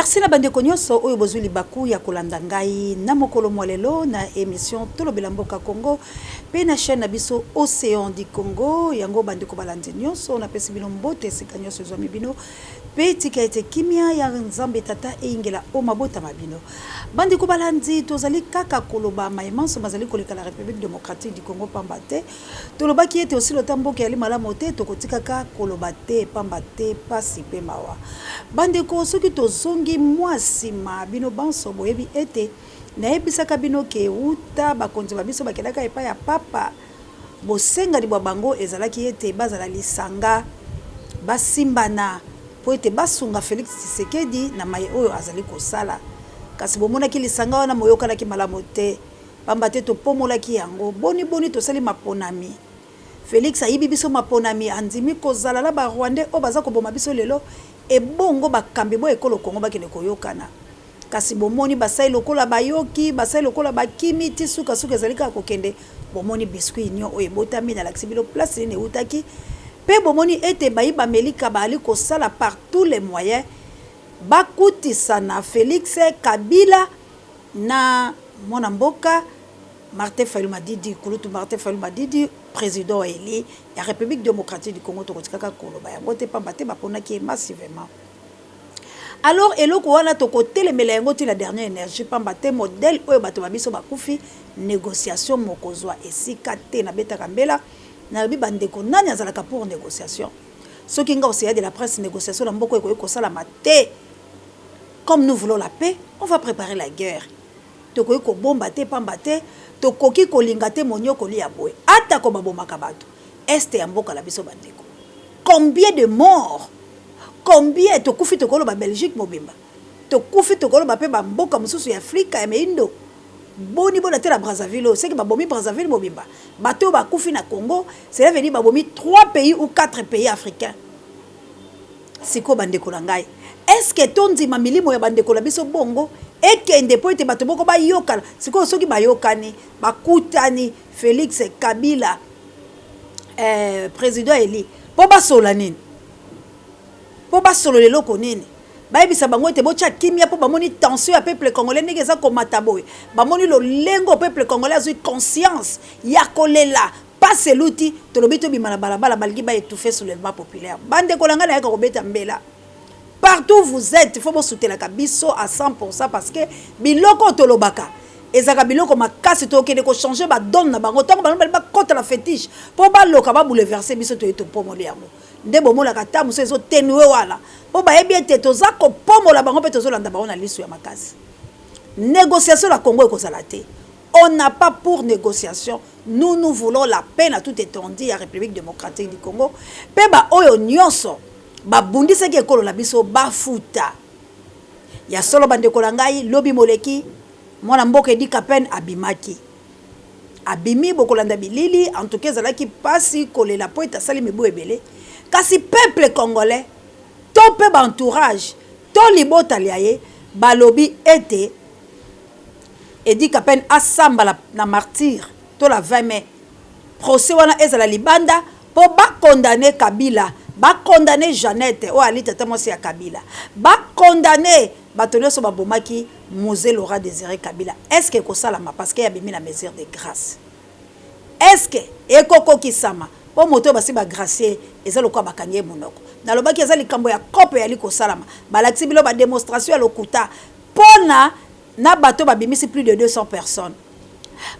Merci na bandeko nyonso oyo bozwi libaku ya kolanda ngai na mokolo mwa lelo na emission Tolobela Mboka Congo mpe na chaîne na biso Ocean du Congo. Yango bandeko balandi nyonso, napesi bino mbote esika nyonso ezwami bino mpe tika ete kimia ya Nzambe Tata eyingela o mabota ma bino. Bandeko balandi, tozali kaka koloba maye manso mazali koleka na Republique democratique du Congo pamba te Tolobaki ete osili ota mboka eyali malamo te, tokotikaka koloba te, pamba te pasi pe mawa. Bandeko, soki tozongi mwa sima, bino banso boyebi ete nayebisaka bino ke wuta bakonzi ba biso bakendaka epai ya Papa, bosengani bwa bango ezalaki ete bazala lisanga, basimbana mpo ete basunga Felix Tshisekedi na maye oyo azali kosala. Kasi bomonaki lisanga wana moyokanaki malamo te. Pamba te topomolaki yango. Boni boni tosali maponami. Felix ayibi biso maponami, andimi kozala na ba rwandais oyo baza koboma biso lelo, ebongo bakambi bo ekolo Congo bakende koyokana. Kasi bomoni basali lokola bayoki, basali lokola bakimi ti suka suka ezali kaka kokende. Bomoni biscuit union oyo ebotami, nalakisi bino place nini ewutaki. Pe bomoni ete bayi b'Amelika baali kosala par tous les moyens bakutisana Felix, Kabila na mwana mboka Martin Fayulu Madidi, kulutu Martin Fayulu Madidi, president elu ya Republique democratique du Congo, tokotikaka koloba yango te pamba te baponaki ye massivement. Alors eloko wana tokotelemela yango ti la dernière energie pamba te modèle oyo bato ba biso bakufi, négociation mokozwa esika te. Nabetaka mbela, nalobi bandeko, nani azalaka pour négociation? Soki nga Ocean de la presse, négociation na mboka oyo ekoki kosalama te. Comme nous voulons la paix, on va preparer la guerre. Tokoki kobomba te pamba te tokoki kolinga te moniokoli ya boye. Atako babomaka bato Est ya mboka na biso bandeko. Combien de morts? Combien tokufi tokoloba Belgique mobimba. Tokufi tokoloba pe ba mboka mosusu ya Afrika ya meindo. Boni boni ata na Brazzaville oyo, seke babomi Brazzaville mobimba. Bato oyo bakufi na Congo, cela veut dire babomi 3 pays ou 4 pays africains. Sikoyo bandeko na ngai, est ce que tondima milimo ya bandeko na biso bongo ekende mpo ete bato moko bayokana? Sikoyo soki bayokani, bakutani Felix, Kabila, eh, president Eli, mpo basolola nini? Mpo basolola eloko nini? Bayebisa bango ete botya kimia mpo bamoni tension ya peuple congolais ndenge eza komata boye, bamoni lolengo peuple congolais azwi conscience ya kolela Pasi eluti, tolobi tobima na balabala, balingi ba etouffer soulèvement populaire. Ba ndeko na ngai nayaka kobeta mbela. Partout où vous êtes, faut bosutelaka biso à 100% parce que biloko oyo tolobaka ezalaka biloko makasi, tokende ko changer ba donne na bango tango bango balingi bakota na fetiche po baloka ba bouleverser biso, toye topomoli yango. Nde bomonaka ata mosusu ezo tenue wana po bayebi ete toza kopomola bango pe tozolanda bango na lisu ya makasi. Négociation na Congo ekozala te. On n'a pas pour négociation, nous nous voulons la paix na toute étendue ya République démocratique du Congo pe ba oyo nyonso babundisaki ekolo na biso bafuta. Ya solo bandeko na ngai, lobi moleki mwana mboka Eddy Kapend abimaki, abimi, bokolanda bilili, en tout cas ezalaki pasi kolela po ete asali mibu ebele, kasi peuple congolais to pe ba entourage to libota lya ye balobi ete Eddy Kapend asamba la na martyr to la 20 mai procès wana ezala libanda po ba condamne Kabila ba condamne Jeannette oyo ali tata mwasi ya Kabila ba condamne bato nionso babomaki Muze Laurent Desire Kabila est ce que ekosalama parce que abimi na mesure de grace est ce que ekokokisama po moto oyo basi ba gracier eza lokola bakangi ye monoko nalobaki eza likambo ya cope eyali kosalama balakisi bino ba demonstration ya lokuta Pona na bato babimisi plus de 200 personnes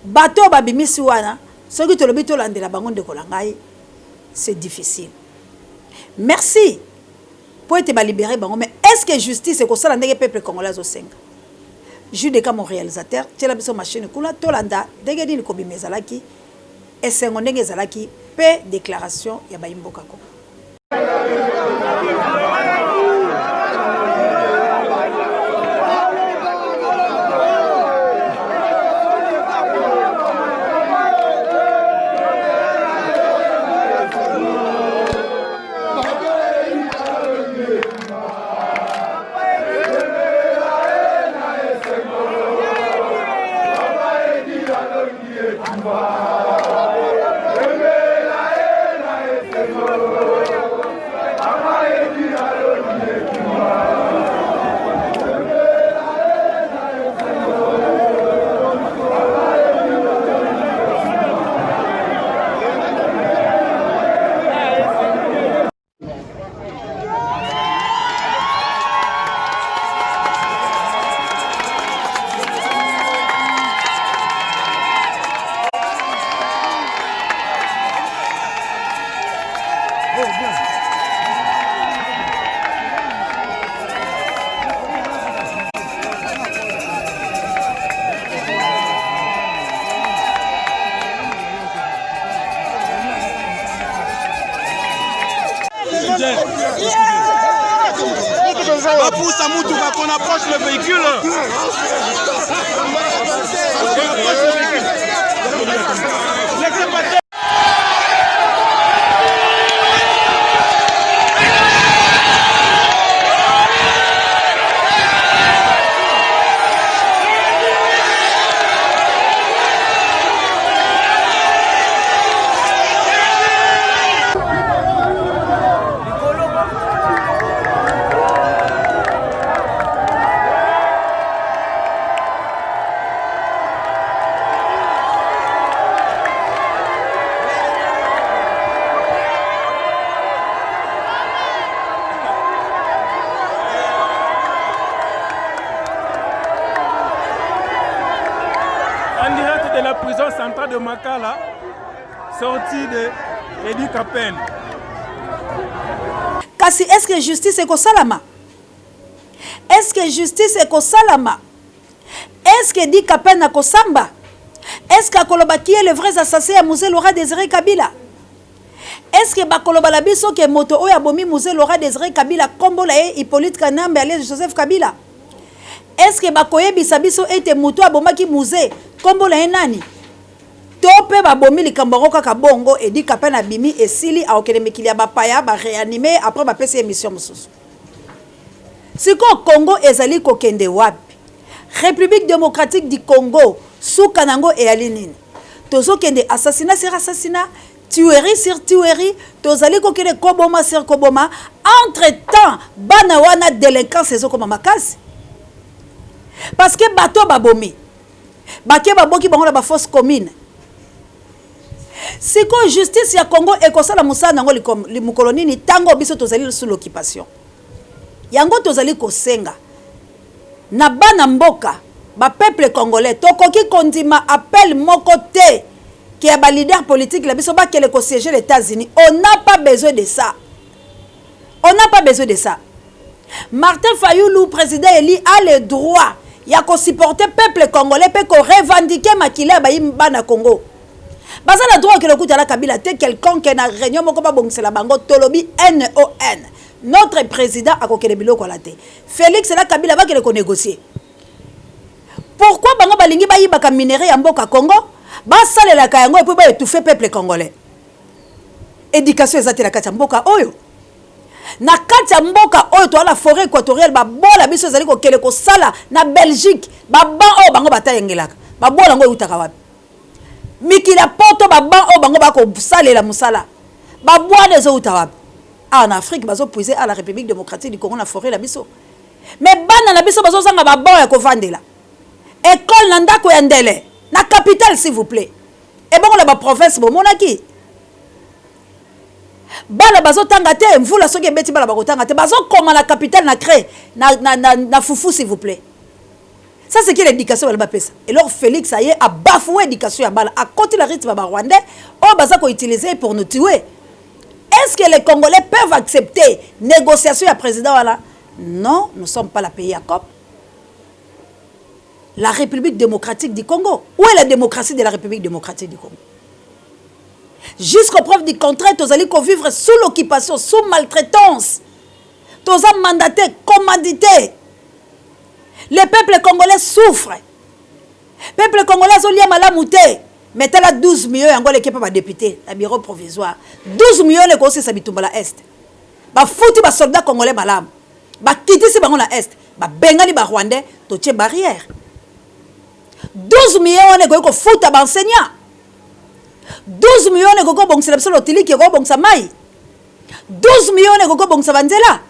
bato oyo babimisi wana soki tolobi tolandela bango ndeko na ngai c'est difficile merci po ete ba libere bango mais est ce que justice ekosala ndenge peuple congolais azosenga Judeka mon réalisateur tiela biso machine kuna tolanda ndenge nini kobima ezalaki esengo ndenge ezalaki pe declaration ya bayi mboka Congo. Qu'on approche le véhicule. Qu'on approche le véhicule. Laissez passer. En direct de la prison centrale de Makala, sortie de Eddy Kapend. Kasi est-ce que justice ekosalama? Est-ce que justice ekosalama? Est-ce que Eddy Kapend akosamba? Est-ce que akoloba qui est le vrai assassin ya Mzee Laurent Désiré Kabila? Est-ce que bakoloba la biso ke moto oyo abomi Mzee Laurent Désiré Kabila kombo na ye Hippolyte Kanambe alias Joseph Kabila? Est-ce que bakoyebisa biso ete moto abomaki Mzee kombo na ye nani? To pe babomi likambo yango kaka bongo, Eddy Kapend abimi esili akokende mikili ya bapaya ba reanimer ye après bapesi ye mission mosusu. Sikoyo Congo ezali kokende wapi? Republique democratique du Congo suka na yango eyali nini? Tozokende assassinat sur assassinat, tuerie sur tuerie, tozali kokende koboma sur koboma, entre temps bana wana delinquance ezokoma makasi parce que bato babomi bake baboki bango na ba fosse commune. Sikoyo justice ya Congo ekosala mosala na yango mokolo nini tango biso tozali sous l'occupation? Yango tozali kosenga na bana mboka ba peuple congolais tokoki kondima appel moko te ke ya ba leader politique na biso bakele ko sieger les Etats-Unis. On n'a pas besoin de ça. On n'a pas besoin de ça. Martin Fayulu, président élu, a le droit ya ko supporter peuple congolais pe ko revendiquer makila ya bayi bana Congo. Baza na droit okende kokutana na Kabila te quelconque na réunion moko babongisela bango tolobi NON. Notre président akokende biloko wana te. Felix na Kabila bakende ko négocier. Pourquoi bango balingi bayibaka minerais ya mboka Congo basalelaka yango et puis ba étouffer peuple congolais? Education eza te na kati ya mboka oyo. Na kati ya mboka oyo toza na foret equatoriale babola biso ezali kokende kosala na Belgique ba banc oyo bango batayengelaka babola yango eutaka wapi? Mikili ya poto ba banc oyo bango bakosalela mosala babwana ezouta wapi? Awa na Afrique bazo puiser à la République démocratique du Congo na foret na biso mais bana na biso bazozanga ba banc ya kovandela école na ndako ya ndele na capitale s'il vous plaît. Ebongo na ba province bomonaki bana bazotanga te mvula soki ebeti bana bakotanga te bazokoma na capitale na craie na, na, na, na fufu s'il vous plaît. Ça c'est quelle éducation bana bapesa? Eloko Felix aye a bafouer éducation ya bana akoti na rythme ya ba Rwandais oyo baza ko utiliser pour nous tuer. Est-ce que les Congolais peuvent accepter négociation ya président wana? Non, nous sommes pas la pays ya cop. La République démocratique du Congo. Où est la démocratie de la République démocratique du Congo? Jusqu'au preuve du contraire, tozali ko vivre sous l'occupation, sous maltraitance. Toza mandaté, commandité. Le peuple congolais souffre. Peuple congolais azolia malamu te. Mais tala 12 millions yango aleki pa ba député na bureau provisoire. 12 millions ekosisa bitumba la Est. Bafuti ba soldats congolais malamu. Bakitisi bango na Est. Babengani ba Rwandais, totie barrière. 12 millions wana ekoki kofuta ba enseignants. 12 millions wana ekoki kobongisela biso lotiliki, ekoki kobongisa mai. 12 millions wana ekoki kobongisa banzela.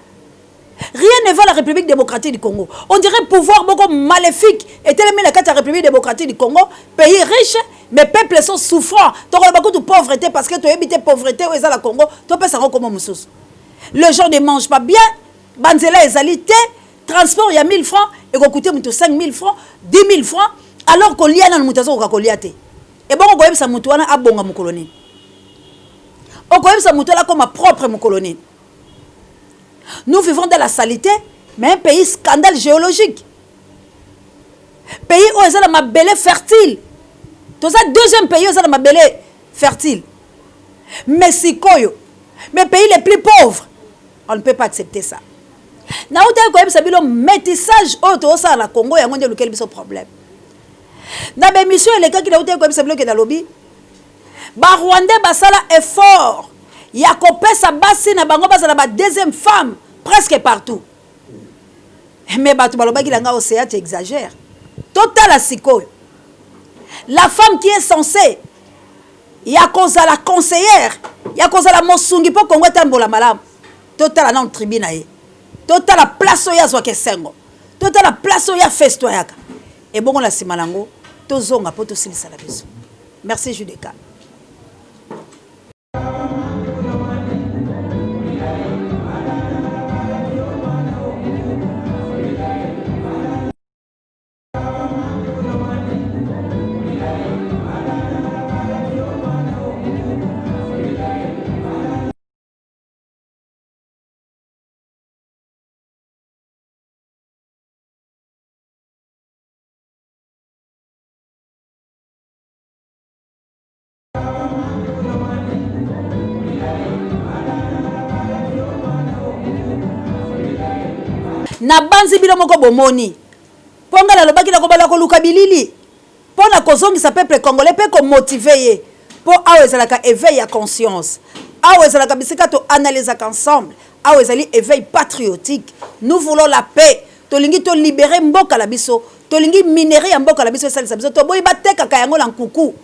Rien ne va la République démocratique du Congo. On dirait pouvoir beaucoup maléfique etelemi na kati ya République démocratique du Congo, pays riche, mais peuple sont souffrants. Tokoloba kutu pauvreté parce que toyebi te pauvreté oyo eza na Congo, topesa yango kombo mosusu. Les gens ne mangent pas bien, banzela ezali te, transport ya 1000 francs ekocoûter moto 5000 francs, 10 000 francs, alors kolia nanu moto azokoka kolia te. Ebongo koyebisa moto wana abonga mokolo nini? Okoyebisa moto wana akoma propre mokolo nini? Nous vivons dans la saleté, mais un pays scandale géologique. Pays oyo eza na mabele fertile. Toza deuxième pays oyo eza na mabele fertile. Mais sikoyo, mais pays les plus pauvres, on ne peut pas accepter ça. Nautaki koyebisa bino métissage oyo tozosala na Congo, yango nde elukeli biso problème. Na baémission elekaki, nautaki koyebisa bino ke nalobi Barwandais basala effort ya kopesa basi na bango bazala ba deuxième femme presque partout. Mais bato balobaki na ngai: "Océa, tu exagère." Totala sikoyo la femme qui est censée ya kozala conseillère, ya kozala mosungi mpo Kongo etambola malamu, totala nano tribu na ye, totala place oyo azwaka esengo, totala place oyo afesto ayaka ebongo. Na nsima nango tozonga mpo tosilisa na biso. Merci Judeka. Nabanzi bino moko bomoni, mpo ngai nalobaki nakobala koluka bilili mpo na kozongisa peuple congolais mpe komotiver ye, mpo awa ezalaka éveil ya conscience, awa ezalaka bisika toanalysaka ensemble, awa ezali éveil patriotique. Nous voulons la paix, tolingi tolibérer mboka na biso, tolingi minerai ya mboka na biso esalisa biso. Toboyi batekaka yango na nkuku,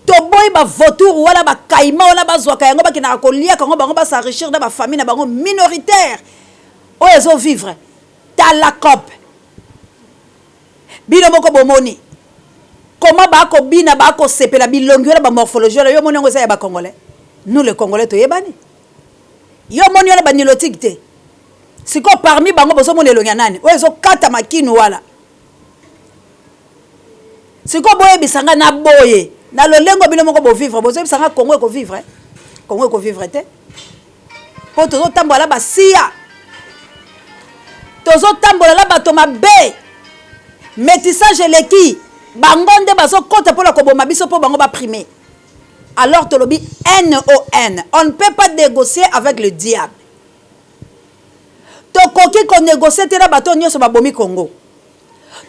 toboyi bavautour wana, bakaima wana bazwaka yango, bakendaka koliaka yango, bango bas'enrichir na bafamille na bango minoritaire oyo ezovivre. Tala cope, bino moko bomoni koma bakobina, bakosepela, bilongi wana, bamorphologie wana, yo moni yango eza ya Bacongolais? Nous le Congolais toyebani. Yo moni wana banilotique te. Sikoyo parmi bango bozomona elongi ya nani oyo ezokata makinu wana? Sikoyo boyebisa nga na boye, na lolengo bino moko bovivre, bozoyebisa nga Congo ekovivre? Congo ekovivre te, mpo tozotambola na basiya, tozotambola na bato mabe. Métissage eleki, bango nde bazokɔta mpona koboma biso mpo bango baprimer. Alors tolobi non, on ne peut pas négocier avec le diable. Tokoki konégocier te na bato nyonso babomi Congo.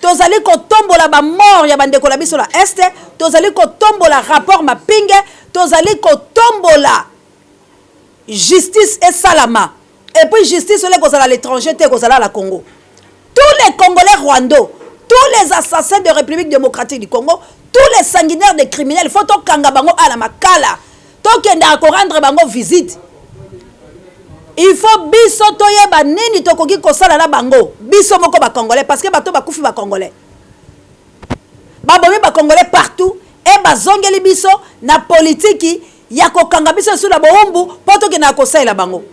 Tozali kotombola bamort ya bandeko na biso na Est, tozali kotombola rapport Mapinge, tozali kotombola justice esalama. Et puis justice ole kozala l'étranger te, kozala la Congo. Tous les Congolais rwando, tous les assassins de République démocratique du Congo, tous les sanguinaires des criminels, faut tokanga bango ala makala, tokendaka korendre bango visite. Il faut biso toyeba nini tokoki kosala na bango, biso moko Bacongolais, parce que bato bakufi, Bacongolais babomi, Bacongolais partout, e bazongeli biso na politiki ya kokanga biso esu na bowumbu mpo tokendaka kosalela bango.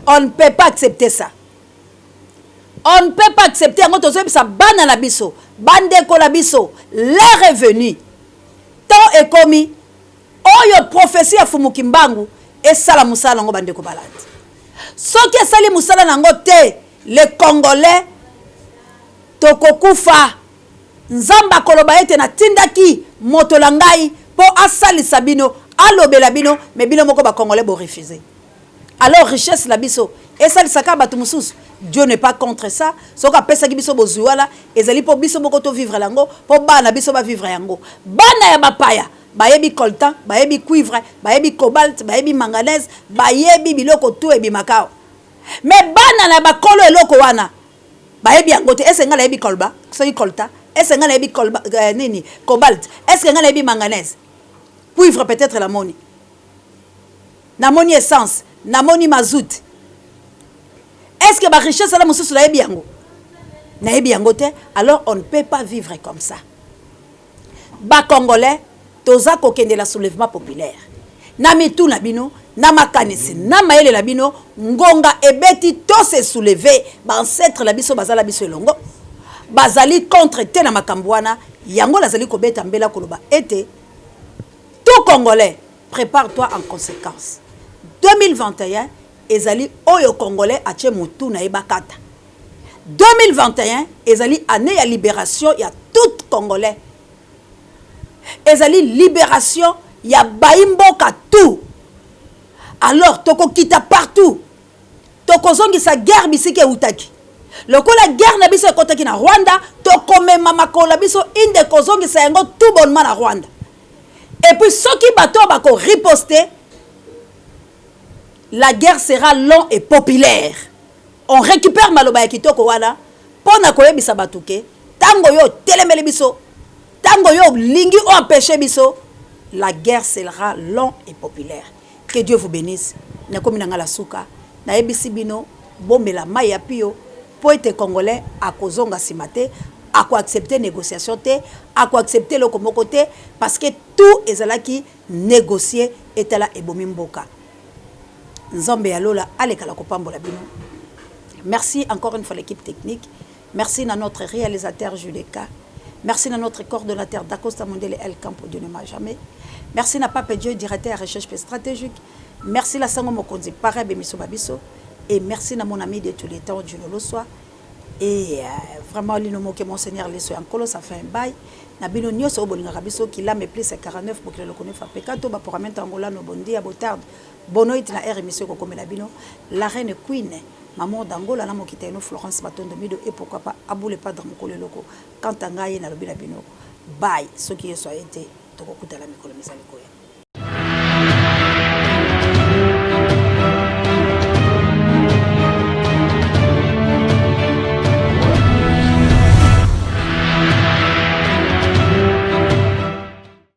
On ne peut pas accepter ça, on ne peut pas accepter yango. Tozoyebisa bana na biso, bandeko na biso, l'heure est venue, temps ekomi oyo prophétie ya Fumuki Mbangu esala mosala nango. Bandeko balandi, soki esali mosala nango te, le Congolais tokokufa. Nzambe akoloba ete natindaki moto na ngai mpo asalisa bino, alobela bino, mais bino moko Bacongolais borefuser. Alors richesse na biso esalisaka bato mosusu, Dieu n'est pas contre ça. Soki apesaki biso bozwi wana, ezali mpo biso moko tovivre yango, mpo bana na biso bavivre yango. Bana ya bapaya bayebi coltan, bayebi cuivre, bayebi cobalt, bayebi manganèse, bayebi biloko tu ebimaka awa, mais bana na bakolo eloko wana bayebi yango te. Ese ngai nayebi kolba soki coltan? Ese ngai nayebi kolba nini, cobalt? Est-ce ngai nayebi manganèse, cuivre? Peut-être namoni, namoni essence, namoni mazout. Est-ce que barichesse wana mosusu nayebi yango? Nayebi yango te. Alors on ne peut pas vivre comme ça. Bacongolais, toza kokendela soulèvement populaire na mitu na bino, na makanisi, na mayele na bino. Ngonga ebeti to se soulever. Baancêtre na biso bazala biso elongo, bazali contre te na makambo wana. Yango nazali kobeta mbela koloba ete tout Congolais, prépare-toi en conséquence. 2021 ezali oyo Congolais atie motu na ye bakata. 2021 ezali année ya libération ya tout Congolais, ezali libération ya bayi mboka tout. Alors tokokita partout. Tokozongisa guerre bisika eutaki. Lokola guerre na biso ekotaki na Rwanda, tokomema makolo na biso inde kozongisa yango tout bonnement na Rwanda. Et puis soki bato oyo bako riposter, la guerre sera long et populaire. On récupère maloba ya kitoko wana mpo na koyebisa bato ke ntango yo otelemeli biso, ntango yo olingi o empêcher biso, la guerre sera long et populaire. Que Dieu vous bénisse. Nakomi na nga la suka, nayebisi bino bomela mai ya pio mpo ete Congolais akozonga nsima te, akoaccepte négociation te, akoaccepte eloko moko te, parce que tout ezalaki négocié. Etala ebomi mboka. Nzambe ya lola alekala kopambola bino. Merci encore une fois l'équipe technique. Merci à notre réalisateur Juleka. Merci à notre coordonnateur Dacosta Mondele El Campo Dieu ne m'a jamais. Merci à Pape Dieu, directeur recherche stratégique. Merci la Sango Mokonzi, Paré Bemiso Babiso. Et merci à mon ami de tous les temps, Juno Loswa. Et vraiment, lino moke, Monseigneur Leso Yankolo, ça fait un bail. Na bino nyonso oyo bolingaka biso, kilame plus 49 bokila lokone fa pekato baporamento angola no bondia botarde bonoit na air émission ekokomela bino la reine queen maman d'Angola na mokita eno Florence Matondo Mido et pourquoi pas Aboule Padre mokolo eloko. Quant à ngai, nalobi na bino bye. Soki Yesu aye te, tokokutana mikolo mizali koya.